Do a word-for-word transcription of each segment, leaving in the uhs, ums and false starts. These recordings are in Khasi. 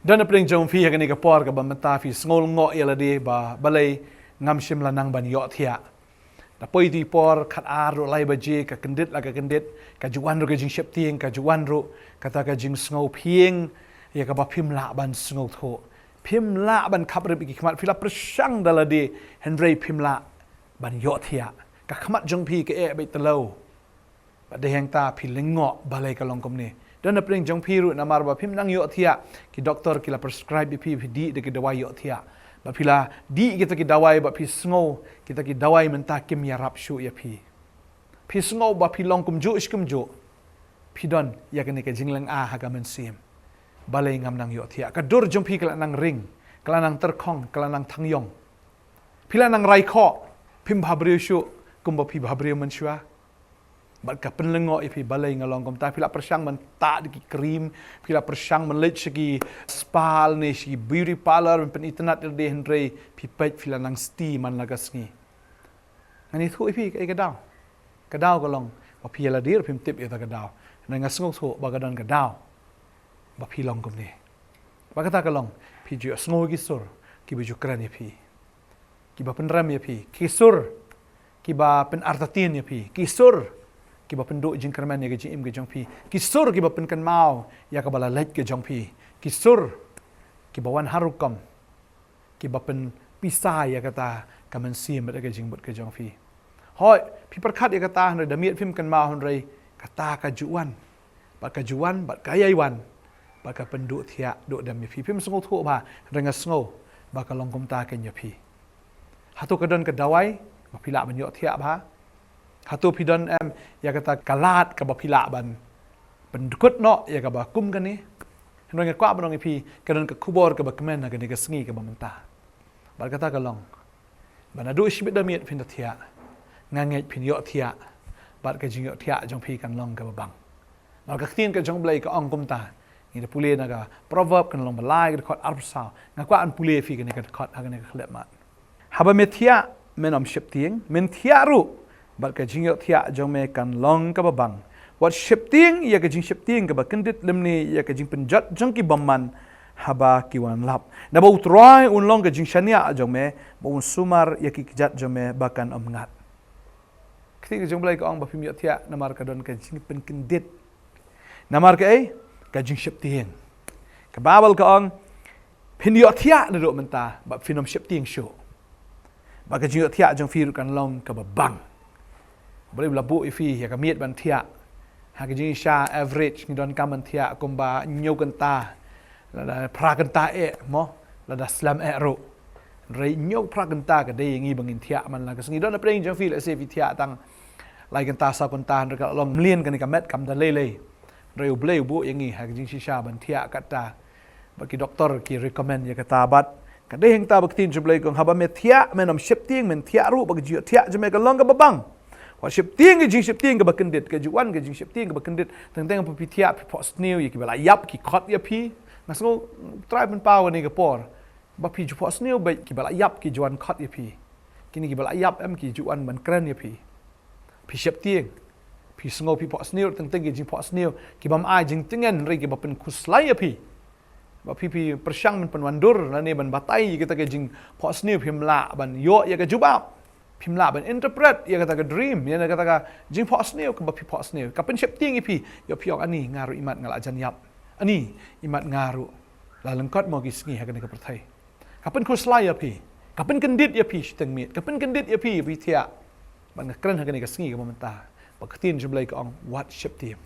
Don na pdeng jong phi ha kane ka por kaba mynta phi sngew lyngngoh ïa lade ba balei ngam shym la nang ban ïohthiah. Da poi tu i por khatar ruh lai baje, ka kyndit la ka kyndit, ka ju wan ruh ka jingsheptieng, ka ju wan ruh kata ka jingsngew pyrshah ïa kaba phim lah ban sngewthuh. Phim lah ban khapkhop ïa ki khmat, phi la pyrshang da lade hynrei phim lah ban ïohthiah. Ka khmat jong phi ka eh beit tyllew. Bad dei hangta phi lyngngoh balei ka long kumne. Don na pdeng jong phi ruh namar ba phim nang ïohthiah, ki doktor ki la prescribe ïa phi, phi dih da ki dawai ïohthiah. Bad phi la dih kita ki dawai bad phi sngew kita ki dawai mynta kim ïarap shuh ïa phi. Phi sngew ba phi long kumjuh shi kumjuh. Phi don ïa kane ka jinglyngngoh ha ka mynsiem. Balei ngam nang ïohthiah. Ka dur jong phi ka la nang ring, ka la nang tyrkhong, ka la nang thang ïong. Phi la nang rai khoh, phim bhabriew shuh kumba phi bhabriew mynshuwa. Bad ka pynlyngngoh ïa phi balei nga long kumta, phi la pyrshang ban tah da ki cream, phi la pyrshang ban leit sha ki spa ne sha ki beauty parlour, ban pynitynnad ïa lade hynrei phi peit phi la nang sti man la ka sngi. Ngan ïathuh ïa phi kaei ka daw. Ka daw ka long ba phi ïa lade ruh phim tip ïa kata ka daw. Hynrei nga sngewthuh ba ka don ka daw ba phi long kumne. Ba kata ka long phi ju ïohsngew ki sur kiba ju kren ïa phi, kiba pynrem ïa phi, ki sur kiba pynartatien ïa phi, ki sur kiba pynduh jingkyrmen ïa ka jingim ka jong phi, ki sur kiba pynkynmaw ïa kaba la leit ka jong phi, ki sur kiba wan ha rukom, kiba pynpisa ïa kata ka mynsiem bad ka jingbud ka jong phi. Hooid, phi pyrkhat ïa kata hynrei da miet phim kynmaw hynrei kata ka ju wan. Bad ka ju wan, bad ka ïai wan. Bad ka pynduh thiah, duh dem ïa phi. Phim sngewthuh bha, hynrei nga sngew ba ka long kumta kein ïa phi. Hato ka don ka dawai ba phi lah ban ïohthiah bha? Hato phi don em ïa kata ka lad kaba phi lah ban pyndkut noh ïa kaba kum kane? Hynrei nga kwah ban ong ïa phi, ka don ka khubor kaba kmen ha kane ka sngi kaba mynta. Bad kata ka long ba naduh shibit da miet phin da thiah, nga ngeit phin ïohthiah, bad ka jingïohthiah jong phi kan long kaba bang. Namar ka ktien ka jong U Blei ka ong kumta, ngi da pule na ka Proverb ka lynnong ba lai ka dkhot arphew saw. Nga kwah ban pule ïa phi kane ka dkhot ha kane ka khyllipmat. Haba me thiah men ym sheptieng, men thiah ruh, bad ka jingïohthiah jong me kan long kaba bang. Wat sheptieng ïa ka jingsheptieng kaba kyndit lymne ïa ka jingpynjot jong ki bymman haba ki wan lap. Naba U Trai un long ka jingshaniah jong me, ba un sumar ïa ki kjat jong me ba kan ym ngat. Ka ktien ka jong U Blei ka ong ba phim ïohthiah namar ka don ka jingpynkyndit. Namar kaei? Ka jingsheptieng. Ka Baibl ka ong phin ïohthiah naduh mynta bad phin ym sheptieng shuh. Bad ka jingïohthiah jong phi ruh kan long kaba bang. U Blei u la buh ïa phi ïa ka miet ban thiah. Ha ka jingshisha average ngi donkam ban thiah kumba hynñiew kynta, lada phra kynta eh mo, lada slem eh ruh. Hynrei hynñiew phra kynta ka dei ïa ngi ba ngin thiah man la ka sngi. Don na pdeng jong phi lehse phi thiah tang lai kynta saw kynta hynrei ka la long mlien kane ka met kam da lei lei. Hynrei U Blei u buh ïa ngi ha ka jingshisha ban thiah katta. Bad ki doktor ki recommend ïa kata bad ka dei hangta ba ka ktien jong U Blei ka ong haba me thiah men ym sheptieng, men thiah ruh bad ka jingïohthiah jong me kan long kaba bang. Wat sheptieng ka jingsheptieng kaba kyndit, ka ju wan ka jingsheptieng kaba kyndit. Teng teng ba phi thiah phi phohsniew ïa kiba la ïap ki khot ïa phi. Nga sngew U Trai pynpaw kane ka por ba phi ju phohsniew beit, kiba la ïap ki ju wan khot ïa phi. Kine kiba la ïap em ki ju wan ban kren ïa phi. Phi sheptieng, phi sngew phi phohsniew, teng teng ki jingphohsniew ki bym ai jingtngen hynrei kiba pynkhuslai ïa phi. Ba phi phi pyrshang ban pynwandur lane ban batai ïa kita ki jingphohsniew, phim lah ban ïoh ïa ka jubab. Phim lah ban interpret ïa kata ka dream, ïa kata ka jingphohsniew kaba phi phohsniew. Ka pynsheptieng ïa phi, ïoh phi ong ani nga ruh imat nga la jan ïap. Ani imat nga ruh la lyngkot mo ki sngi ha kane ka pyrthei. Ka pynkhuslai ïa phi, ka pynkyndit ïa phi shiteng miet, ka pynkyndit ïa phi ba phi thiah. Bad nga kren ha kane ka sngi kaba mynta ba ka ktien jong U Blei ka ong wat sheptieng.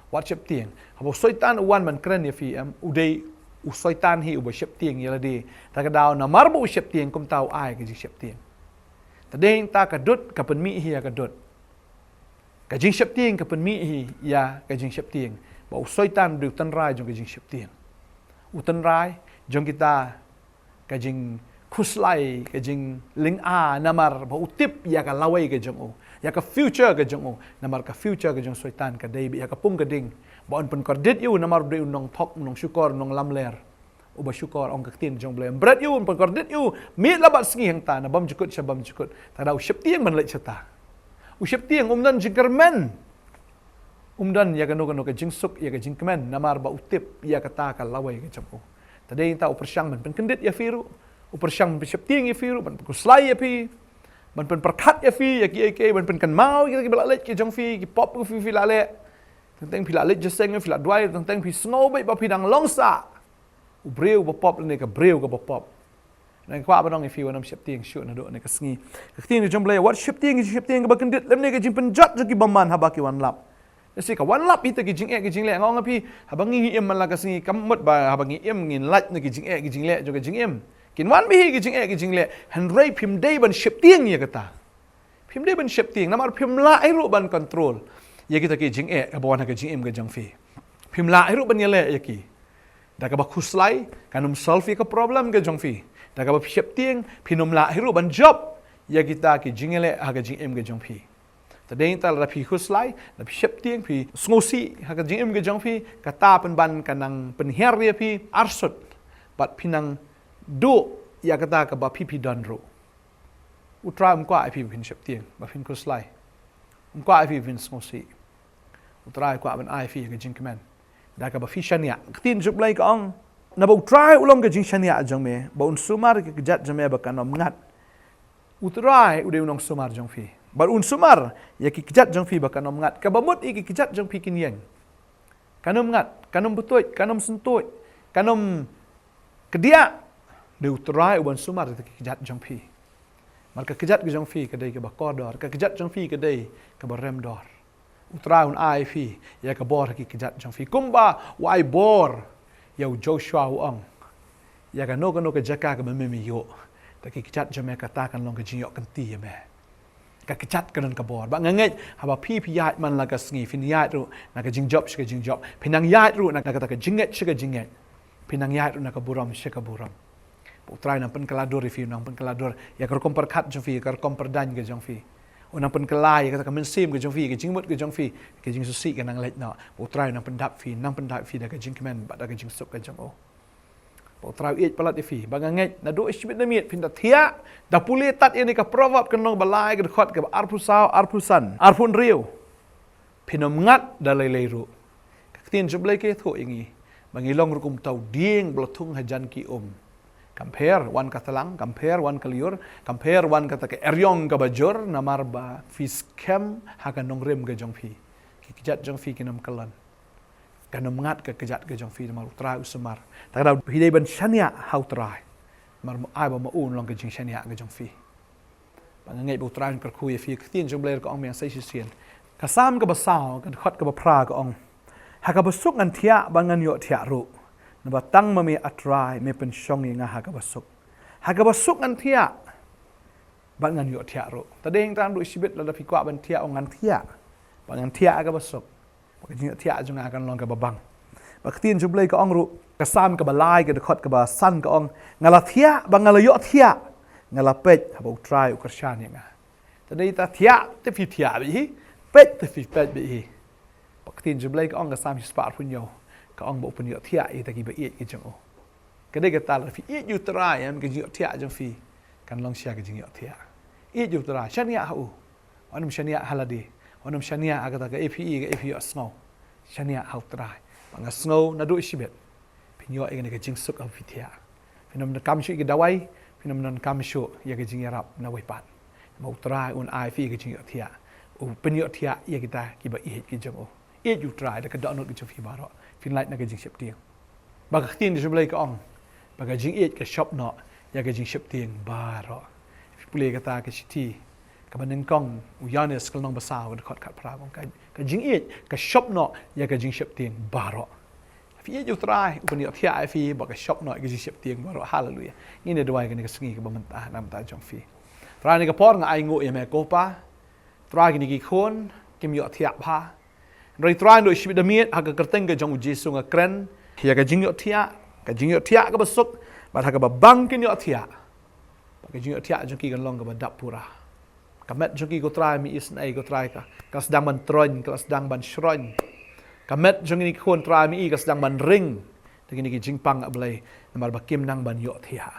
Wat sheptieng. Haba u Soitan u wan ban kren ïa phi em, u dei u Soitan hi uba sheptieng ïa lade. Ta ka daw namar ba u sheptieng kumta u ai ka jingsheptieng. Ta dei ta ka dud ka pynmih hi ïa ka dud. Ka jingsheptieng ka pynmih hi ïa ka jingsheptieng. Ba u Soitan u dei u tynrai jong ka jingsheptieng. U tynrai jong kita ka jingkhuslai, ka jinglyngngoh namar ba u tip ïa ka lawei ka jong u, ïa ka future ka jong u. Namar ka future ka jong u Soitan ka dei beit ha ka pung ka ding. Ba un pynkordit ïa u namar u dei u nongthok, u nongshukor, u nonglamler. Uba shukor, ong ka ktien jong U Blei. Bret ïa u, pynkordit ïa u miet la bad sngi hangta, na bymjukut sha bymjukut. Ta ka daw u sheptieng ban leit shata. U sheptieng, um don jingkyrmen. Um don ïa kano kano ka jingsuk, ïa ka jingkmen namar ba u tip ïa kata ka lawei ka jong u. Te dei ta u pyrshang ban pynkyndit ïa phi ruh, u pyrshang ban pynsheptieng ïa phi ruh, ban pynkhuslai ïa phi, ban pynpyrkhat ïa phi ïa kiei kiei, ban pynkynmaw ïa ki ba la leit ki jong phi, ki pop ki phi phi la leh. Teng teng phi la leit jingïaseng, phi la duwai, teng teng phi sngew beit ba phi dang long sah u briew ba pop lane ka briew kaba pop. Nang kwah ban ong ïa phi, wat nym sheptieng shuh naduh kane ka sngi. Ka ktien ka jong U Blei, wat sheptieng, sheptieng kaba kyndit lymne ka jingpynjot jong ki bymman haba ki wan lap. Lehse ka wan lap hi ta ki jingeh ki jingleh, nga ong ïa phi, haba ngi im man la ka sngi, kam mut ba haba ngi im ngin lait na ki jingeh ki jingleh jong ka jingim. Kin wan beit hi ki jingeh ki jingleh, hynrei phim dei ban sheptieng ïa kata. Phim dei ban sheptieng, namar phim lah hi ruh ban control ïa kita ki jingeh kaba wan ha ka jingim ka jong phi. Phim lah hi ruh ban ïaleh ïa ki. Da kaba khuslai, kan ym solve ïa ka problem ka jong phi. Da kaba phi sheptieng, phin ym lah hi ruh ban jop ïa kita ki jingïaleh ha ka jingim ka jong phi. Te dei ta lada phi khuslai, lada phi sheptieng, phi sngewsih ha ka jingim ka jong phi, kata pynban kan nang pynhiar ïa phi arsut. Bad phin nang duh ïa kata kaba phi phi don ruh. U Trai um kwah ïa phi ba phin sheptieng, ba phin khuslai. Um kwah ïa phi ba phin sngewsih. U Trai u kwah ban ai ïa phi ka jingkmen da kaba phi shaniah. Ka ktien jong U Blei ka ong, naba U Trai u long ka jingshaniah jong me, ba un sumar ïa ka kjat jong me ba kan ym ngat. U Trai u dei u nongsumar jong phi, bad un sumar ïa ki kjat jong phi ba kan ym ngat. Kaba mut ïa ki kjat jong phi kin ïeng. Kan ym ngat, kan ym btuid, kan ym syntuid, kan ym kdiah. Dei U Trai uban sumar ïa ki kjat jong phi. Namar ka kjat ka jong phi ka dei kaba kordor, ka kjat jong phi ka dei kaba remdor. U Trai un ai ïa phi ïa ka bor ha ki kjat jong phi, kumba u ai bor ïa u Joshua, u ong, ïa kano kano ka jaka kaba me me ïoh, da ki kjat jong me kata kan long ka jingïoh kynti ïa me. Ka kjat ka don ka bor. Ba nga ngeit haba phi phi ïaid man la ka sngi, phin ïaid ruh na ka jingjop sha ka jingjop, phin nang ïaid ruh na kata ka jingngeit sha ka jingngeit, phin nang ïaid ruh na ka burom sha ka burom. Ba U Trai u nang pynkylla dur ïa phi, u nang pynkylla dur ïa ka rukom pyrkhat jong phi, ïa ka rukom pyrdaiñ ka jong phi. U nang pynkylla ïa kata ka mynsiem ka jong phi, ka jingmut ka jong phi, ka jingsngewsih ka nang leit noh. Ba U Trai u nang pyndap ïa phi, nang pyndap ïa phi da ka jingkmen bad da ka jingsuk ka jong u. Ba U Trai u ïeit palat ïa phi. Ba nga ngeit naduh shibit na miet phin da thiah, da pule tad ïa kane ka Proverb, ka lynnong ba lai, ka dkhot kaba arphew saw, arphew san, arphew hynriew. Phin ym ngat da lei lei ruh. Ka ktien jong U Blei ka ïathuh ïa ngi ba ngi long ruh kum uta u dieng ba la thung hajan ki um. Kam pher wan ka tlang, kam pher wan ka lyiur, kam pher wan kata ka eriong kaba jur, namar ba phi skhem ha ka nongrim ka jong phi. Ki kjat jong phi kin ym kyllon. Kan ym ngat ka kjat ka jong phi namar U Trai u sumar. Te ka daw phi dei ban shaniah ha U Trai, namar u ai ba ma u un long ka jingshaniah ka jong phi. Ba nga ngeit ba U Trai un kyrkhu ïa phi. Ka ktien jong U Blei ka ong, biang sa shisien, ka Salm kaba saw, ka dkhot kaba phra ka ong, ha kaba suk ngan thiah bad ngan ïohthiah ruh, naba tang ma me, A Trai, me pynshong ïa nga ha kaba suk. Ha kaba suk ngan thiah bad ngan ïohthiah ruh. Te dei hangta naduh shibit lada phi kwah ban thiah, ong ngan thiah bad ngan thiah ha kaba suk. Ba ka jingïohthiah jong nga kan long kaba bang. Ba ka ktien jong U Blei ka ong ruh, ka Salm kaba lai, ka dkhot kaba san ka ong, nga la thiah bad nga la ïohthiah, nga la peit haba U Trai u kyrshan ïa nga. Te dei ta thiah te phi thiah beit hi, peit te phi peit beit hi. Ba ka ktien jong U Blei ka ong, ka Salm shispah arphew hynñiew ka ong ba u pynïohthiah ïa kita kiba ïeit ki jong u. Ka dei kata, lada phi ïeit ïa U Trai, em, ka jingïohthiah jong phi kan long shisha ka jingïohthiah. Ïeit ïa U Trai, shaniah ha u. Wat nym shaniah ha lade, wat nym shaniah ha kata kaei phi i, kaei phi ïohsngew. Shaniah ha U Trai. Ba nga sngew naduh shibit phin ïoh ïa kane ka jingsuk haba phi thiah. Phin ym donkam shuh ïa ka dawai, phin ym donkam shuh ïa ka jingïarap na wei pat. Namar U Trai un ai phi ïa ka jingïohthiah. U pynïohthiah ïa kita kiba ïeit ki jong u. Ïeit ïa U Trai da ka dohnud ka jong phi baroh. Phin lait na ka jingsheptieng. Ba ka ktien jong U Blei ka ong ba ka jingïeit ka shop noh ïa ka jingsheptieng baroh. Phi pule kata ka shithi kaba nyngkong u Ïoannis, ka lynnong ba saw, ka dkhot khatphra, ka ong, ka, ka jingïeit ka shop noh ïa ka jingsheptieng baroh. Phi ïeit ïa U Trai, u pynïohthiah ïa phi ba ka shop noh ïa ka jingsheptieng baroh. Haleluia. Ngin ïa duwai kane ka sngi kaba mynta na ka bynta jong phi. Trai, ha kane ka por nga ainguh ïa me ko Pa. Trai, kine ki khun kim ïohthiah bha. Hynrei Trai, naduh shibit na miet ha ka kyrteng ka jong U Jisu nga kren ïa ka jingïohthiah, ka jingïohthiah kaba suk, bad ha kaba bang kin ïohthiah, ba ka jingïohthiah jong ki kan long kaba dap pura. Ka met jong ki ko Trai, mi isynei ko Trai, ka, ka la sdang ban troiñ, ka la sdang ban shroiñ. Ka met jong kine ki khun Trai, mi i, ka sdang ban ring da kine ki jingpang, A Blei, namar ba kim nang ban ïohthiah.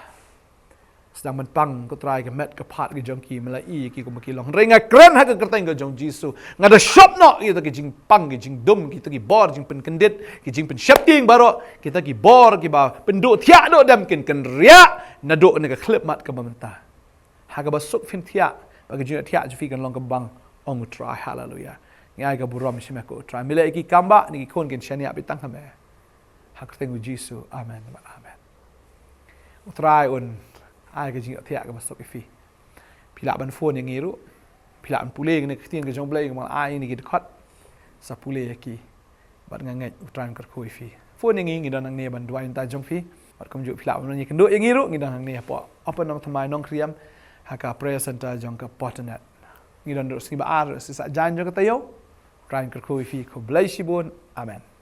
Sdang ban pang, ko Trai, ka met ka phad ka jong ki, me la i ki kum ki long. Hynrei nga kren ha ka kyrteng ka jong Jisu, nga da shop noh kita ki jingpang, ki jingdum, kita ki bor jingpynkyndit, ki jingpynsheptieng baroh, kita ki bor kiba pynduh thiah duh dem kin kynriah naduh na ka khyllipmat kaba mynta. Ha kaba suk phin thiah, ba ka jingthiah jong phi kan long kaba bang, ong u Trai. Haleluya. Ngi ai ka burom sha me, ko Trai. Me la i ki kam ba, ne ki khun kin shaniah beit tang ha me. Ha ka kyrteng u Jisu. Amen. Amen. U Trai un ai ka jingthiah kaba suk ïa phi. Phi lah ban phone ïa ngi ruh. Phi lah ban pule ïa kane ka ktien ka jong U Blei, ngi ai ïa ngi ki dkhot. Sa pule ïa ki. Bad nga ngeit U Trai un kyrkhu ïa phi. Phone ïa ngi, ngi don hangne ban duwai na ka bynta jong phi. Bad kumjuh phi lah ban ïakynduh ïa ngi ruh, ngi don hangne hapoh Upper Nongthymmai, Nongkriem, ha ka prayer center jong ka Porternet. Ngi don ruh sngi ba ar, sngi Saitjaiñ jong ka taïew. U Trai un kyrkhu ïa phi, khublei shibun. Amen.